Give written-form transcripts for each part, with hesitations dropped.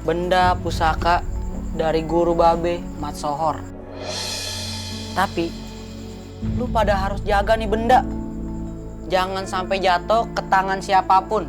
benda pusaka dari guru Babe Mat Sohor. Tapi lu pada harus jaga nih benda. Jangan sampai jatuh ke tangan siapapun.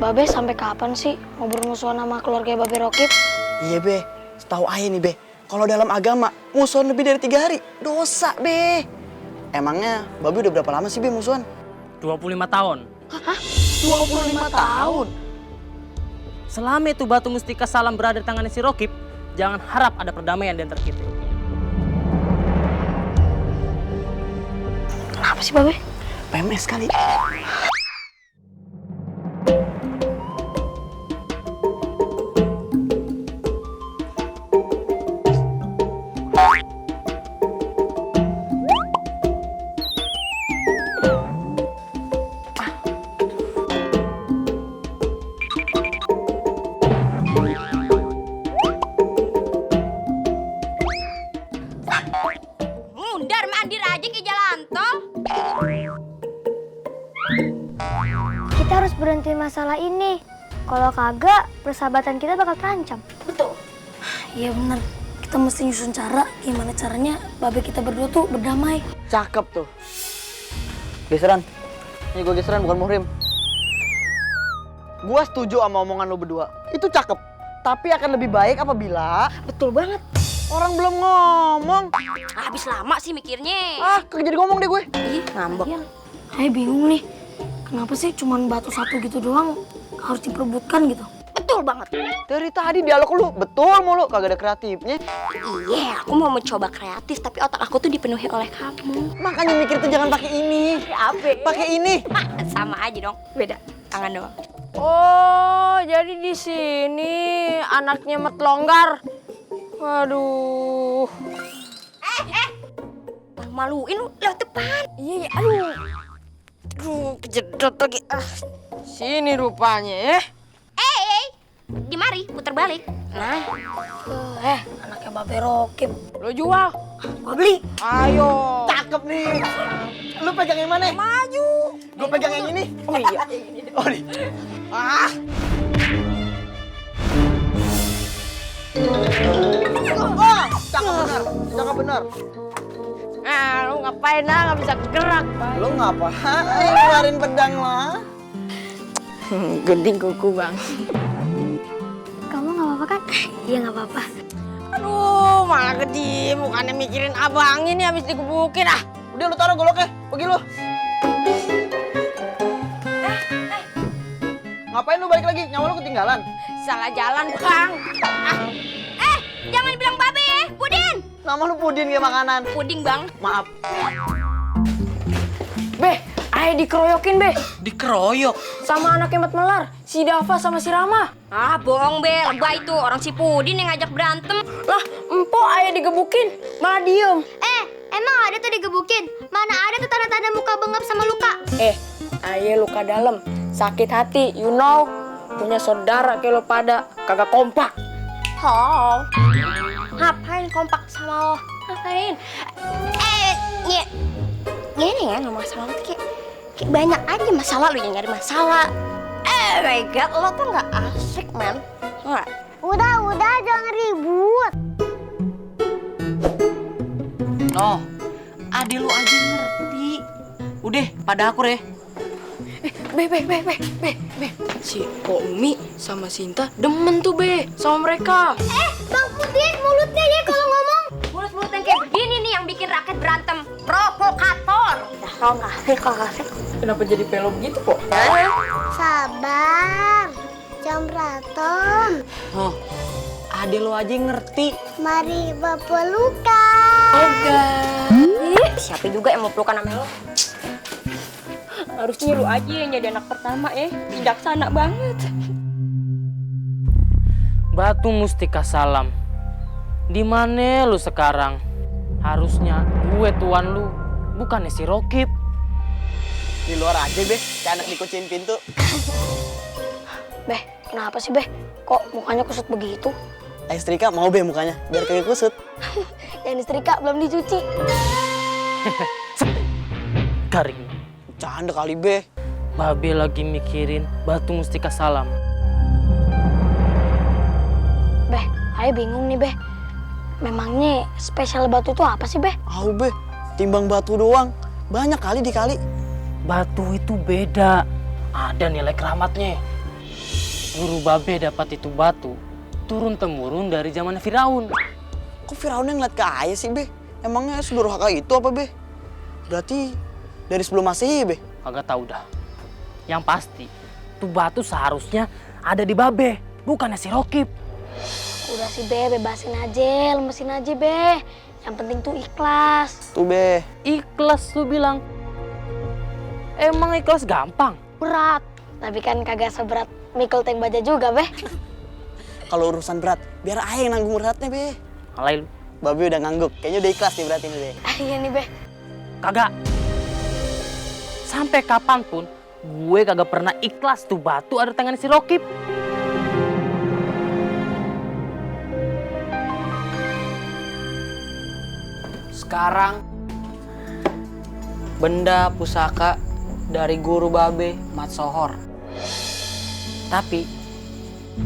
Babe sampai kapan sih mau bermusuhan sama keluarga Babe Rokib? Iya be, setahu ayah nih be, kalau dalam agama musuhan lebih dari 3 hari dosa be. Emangnya Babe udah berapa lama sih be musuhan? 25 tahun. Hah? 25 tahun? Selama itu batu mustika salam berada di tangan si Rokib, jangan harap ada perdamaian di antara kita. Kenapa sih Babe? PMS kali. Mundar mandir aja ke jalan tol. Kita harus berhenti masalah ini. Kalau kagak, persahabatan kita bakal terancam. Betul. Iya bener. Kita mesti nyusun cara gimana caranya Babe kita berdua tuh berdamai. Cakep tuh. Geseran. Ini gue geseran bukan muhrim. Gua setuju sama omongan lo berdua. Itu cakep. Tapi akan lebih baik apabila Betul banget. orang belum ngomong. Habis lama sih mikirnya. Kagak jadi ngomong deh gue. Ih, ngambek. Saya bingung nih. Kenapa sih cuman batu satu gitu doang harus diperebutkan gitu? Betul banget. Dari tadi dialog lu betul mulu, kagak ada kreatifnya. Iya, aku mau mencoba kreatif tapi otak aku tuh dipenuhi oleh kamu. Makanya mikir tuh jangan pakai ini. Apa? Pakai ini. Sama aja dong. Beda. Tangan doang. Oh, jadi di sini anaknya Mat Longgar. Waduh. Maluin lu lewat depan. Iya, aduh. Aduh, kejedot lagi. Sini rupanya ya. Di mari, putar balik. Nah, Anaknya Babe Rokib. Lo jual. Gua beli. Ayo. Cakep nih. Lu pegang yang mana? Maju. Gue pegang yang ini. Oh iya. Oh nih. Wah, cakep benar. Cakep benar. Lu ngapain nggak bisa gerak. Lu ngapain keluarin pedang lah? Gunting kuku bang. Kamu nggak apa-apa kan? Iya nggak apa-apa. Aduh, malah kediem. Bukannya mikirin abang ini habis dikebukin ah. Udah lu taruh goloknya, pergi lu. Ngapain lu balik lagi? Nyawa lu ketinggalan. Salah jalan bang. jangan bilang babe ya, Pudin. Nama lu Pudin kayak makanan. Puding, Bang. Maaf. Be, ayo dikeroyokin be. Dikeroyok. Sama anaknya Mat Melar, si Dava sama si Rama. Ah, bohong, Be. Lebay itu. Orang si Pudin yang ngajak berantem. Lah, empok ayo digebukin, malah diem. Emang ada tuh digebukin? Mana ada tuh tanda-tanda muka bengap sama luka? Ayo luka dalam, sakit hati, you know. Punya saudara kayak lo pada, kagak kompak. Oh. Ngapain kompak sama lo? Ngapain? Ya, gini ya, nggak masalah lo tuh kayak banyak aja masalah lu yang nyari masalah. My God, lo tuh nggak asik, man. Nggak? Udah, jangan ribut. Noh, ade lu aja ngerti. Udah, pada akur ya. Be. Si Umi sama Sinta demen tuh, Be, sama mereka. Bang Pudin, mulutnya ya kalau ngomong. Mulut-mulut yang kayak begini nih yang bikin rakyat berantem. Provokator. Dah, lo nggak asik. Kenapa jadi pelo begitu, kok? Sabar, jangan berantem. Oh, ade lu aja ngerti. Mari berpelukan. Siapa juga yang mau pelukan sama lo? Harusnya lu aja yang jadi anak pertama bijaksana banget. Batu Mustika Salam, di mana lu sekarang? Harusnya gue tuan lu, bukannya si Rokib. Di luar aja, Be. Kayak anak dikunciin pintu. Beh, kenapa sih, Beh? Kok mukanya kusut begitu? Istrika mau, Be, mukanya. Biar kagak kusut. Yang istrika belum dicuci. Garing. Canda kali, Be. Babe lagi mikirin Batu Mustika Salam. Beh, Ayah bingung nih, Beh. Memangnya spesial batu itu apa sih, Beh? Au, Be. Timbang batu doang. Banyak kali dikali. Batu itu beda, ada nilai keramatnya. Guru Babe dapat itu batu turun-temurun dari zaman Firaun. Kok Firaun yang ngeliat ke ayah sih, Be? Emangnya sedurhaka itu apa, Be? Berarti dari sebelum Masehi, Be? Kagak tahu dah. Yang pasti, tuh batu seharusnya ada di Babe, bukannya si Rokib. Udah sih, Beh, bebasin aja, lemesin aja, Beh. Yang penting tuh ikhlas. Tuh, Be. Ikhlas lu bilang. Emang ikhlas gampang? Berat. Tapi kan kagak seberat mikul tank baja juga, Beh. Kalau urusan berat, biar ayah yang nanggung beratnya, Be. Alay lu. Babe udah ngangguk. Kayaknya udah ikhlas nih berat ini, Be. Iya nih, Beh. Kagak. Sampai kapanpun, gue kagak pernah ikhlas tuh batu ada tangan si Rokib. Sekarang benda pusaka dari guru Babe Mat Sohor. Tapi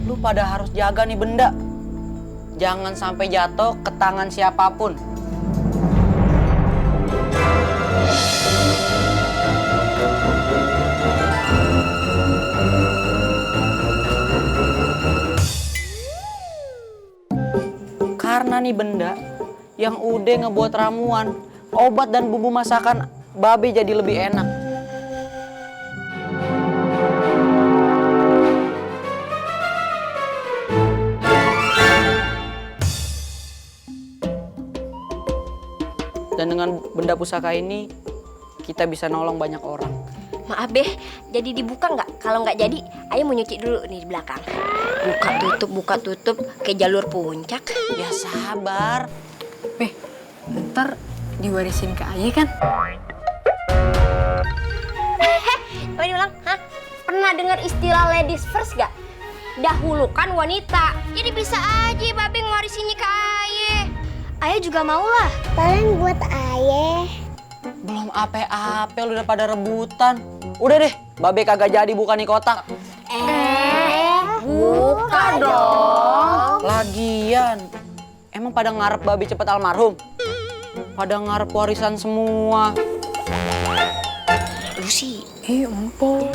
lu pada harus jaga nih benda. Jangan sampai jatuh ke tangan siapapun. Karena nih benda yang udah ngebuat ramuan, obat dan bumbu masakan Babe jadi lebih enak. Dan dengan benda pusaka ini, kita bisa nolong banyak orang. Maaf, Beh, jadi dibuka nggak? Kalau nggak jadi, Ayah mau nyuci dulu nih di belakang. Buka tutup kayak jalur puncak. Ya sabar. Beh, ntar diwarisin ke Ayah kan? Coba diulang, hah? Pernah dengar istilah ladies first gak? Dahulukan wanita. Jadi bisa aja Babe ngewarisinnya ke Ayah. Ayah juga mau lah. Paling buat Ayah. Belum ape-ape lu udah pada rebutan. Udah deh, Babe kagak jadi buka nih kotak. Buka dong. Lagian, emang pada ngarep Babe cepet almarhum? Pada ngarep warisan semua. Lu sih. Empok.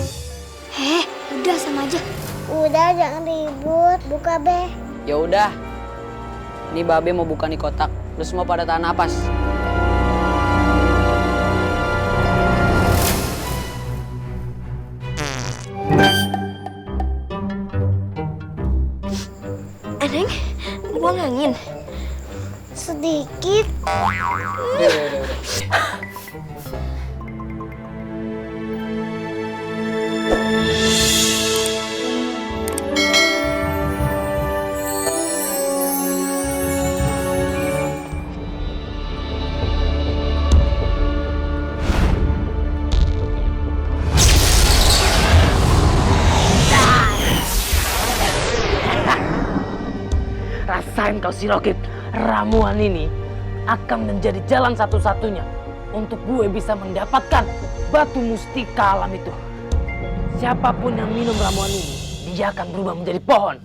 Udah sama aja. Udah, jangan ribut. Buka, Beh. Ya udah. Ini Babe mau buka nih kotak. Lu semua pada tahan napas. Aneng, buang angin. Sedikit. Rasain kau si Rokib, ramuan ini akan menjadi jalan satu-satunya untuk gue bisa mendapatkan batu mustika alam itu. Siapapun yang minum ramuan ini, dia akan berubah menjadi pohon.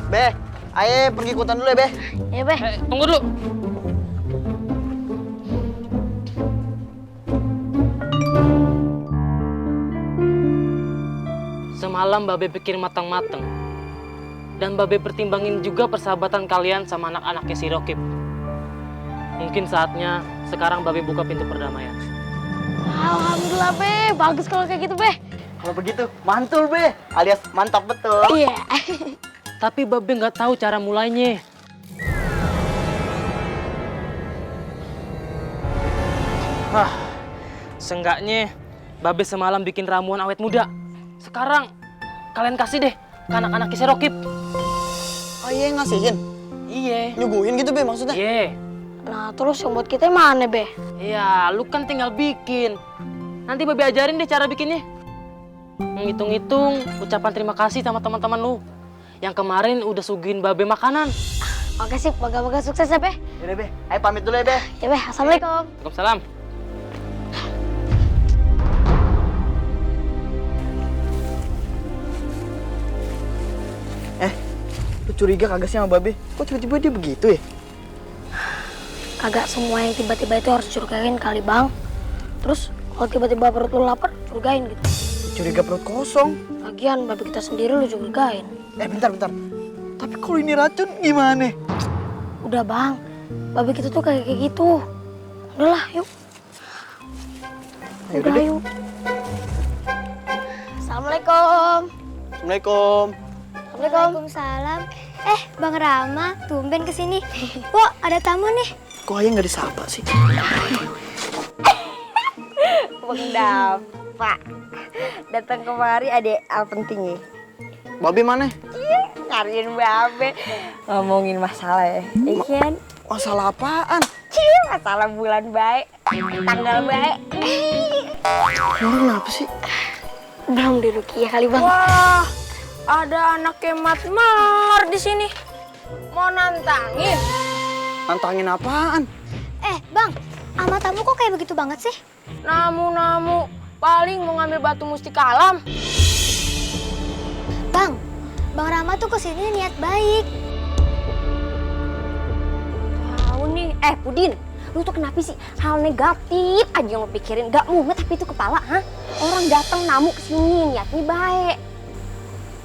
Be, ayo pergi ikutan dulu ya, Be. Ya, Beh. Tunggu dulu. Semalam Babe pikir matang-matang. Dan Babe pertimbangin juga persahabatan kalian sama anak-anaknya si Rokib. Mungkin saatnya sekarang Babe buka pintu perdamaian. Alhamdulillah, Beh. Bagus kalau kayak gitu, Beh. Kalau begitu, mantul, Be. Alias mantap betul. Iya. Tapi Babe nggak tahu cara mulainya. Seenggaknya Babe semalam bikin ramuan awet muda. Sekarang kalian kasih deh ke anak-anaknya si Rokib. Oh iya, ngasihin. Iya. Nyuguhin gitu, Be, maksudnya. Iya. Nah, terus yang buat kita mana, Beh? Iya, lu kan tinggal bikin. Nanti Babe ajarin deh cara bikinnya. Menghitung-hitung ucapan terima kasih sama teman-teman lu yang kemarin udah suguhin Babe makanan. Oke, sip. Moga-moga sukses ya, Beh. Yaudah, Be. Ayo pamit dulu ya, Be. Ya, Beh. Assalamualaikum. Waalaikumsalam. Lu curiga kagak sih sama Babe? Kok tiba-tiba dia begitu ya? Kagak semua yang tiba-tiba itu harus curigain kali, Bang. Terus, kalau tiba-tiba perut lu lapar, curigain gitu. Curiga perut kosong. Lagian, Babe kita sendiri lu curigain. Bentar. Tapi kalau ini racun gimana? Udah, Bang. Babe kita tuh kayak gitu. Udahlah, yuk. Yaudah Udah, deh. yuk. Assalamualaikum. Assalamualaikum. Waalaikumsalam. Bang Rama, tumben kesini. Wah, ada tamu nih. Kok ayah nggak disapa sih? Bang Dava datang kemari ada hal penting nih. Babe mana? Nyariin Babe, ngomongin masalah ya. Ikan Masalah apaan? masalah bulan baik, tanggal baik. Orang kenapa sih? Belum di Rukiah kali, Bang. Wah, ada anak kemat melar di sini. Mau nantangin? Nantangin apaan? Bang, sama tamu kok kayak begitu banget sih? Namu-namu paling mau ngambil batu mustika alam. Bang Rama tuh kesini niat baik. Tahu nih, Pudin, lu tuh kenapa sih hal negatif aja yang lu pikirin? Gak mumet tapi itu kepala, ha? Orang datang namu kesini niatnya baik.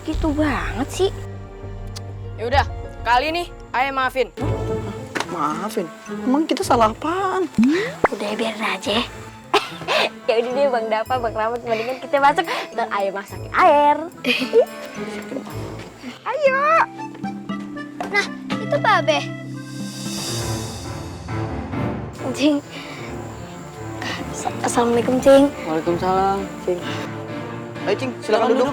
Gitu banget sih. Ya udah, kali ini ayah maafin. Maafin, emang kita salah apaan? Udah biarin aja. Ya udah deh Bang Dava, Bang Rahmat, mendingan kita masuk dan ayah masakin air. Ayo. Nah, itu Babe. Cing. Assalamualaikum, Cing. Waalaikumsalam, Cing. Ayo, Cing, silakan duduk.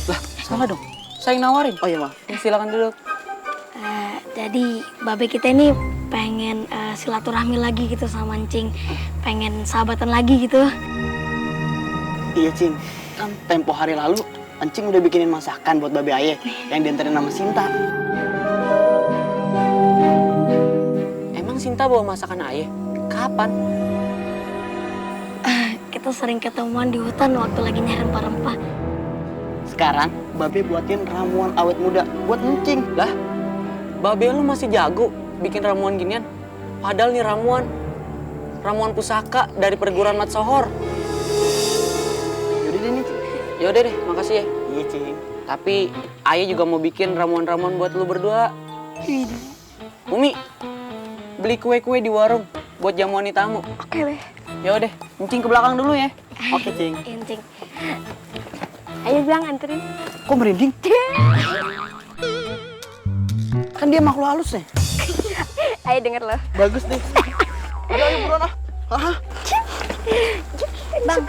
Lah, salah dong. Saya yang nawarin. Oh iya, maaf. Silakan duduk. Jadi Babe kita ini pengen silaturahmi lagi gitu sama Cing. Pengen sahabatan lagi gitu. Iya, Cing. Kan tempo hari lalu Encing udah bikinin masakan buat Babe Ayah yang diantarin sama Sinta. Emang Sinta bawa masakan ayah? Kapan? Kita sering ketemuan di hutan waktu lagi nyari rempah-rempah. Sekarang Babe buatin ramuan awet muda buat Encing. Lah, Babe lu masih jago bikin ramuan ginian. Padahal nih ramuan pusaka dari perguruan Mat Sohor. Yaudah deh nih, Cing. Yaudah deh, makasih ya. Iya, Cing. Tapi ayah juga mau bikin ramuan-ramuan buat lu berdua. Umi, beli kue-kue di warung buat jamuan tamu. Oke, Beh. Yaudah, Encing ke belakang dulu ya. Oke, Cing. Cing. Ayo bilang anterin. Kok merinding? Kan dia makhluk halus nih. Ayo denger loh. Bagus nih. Udah, ayo buruan ah. Hah? Bang,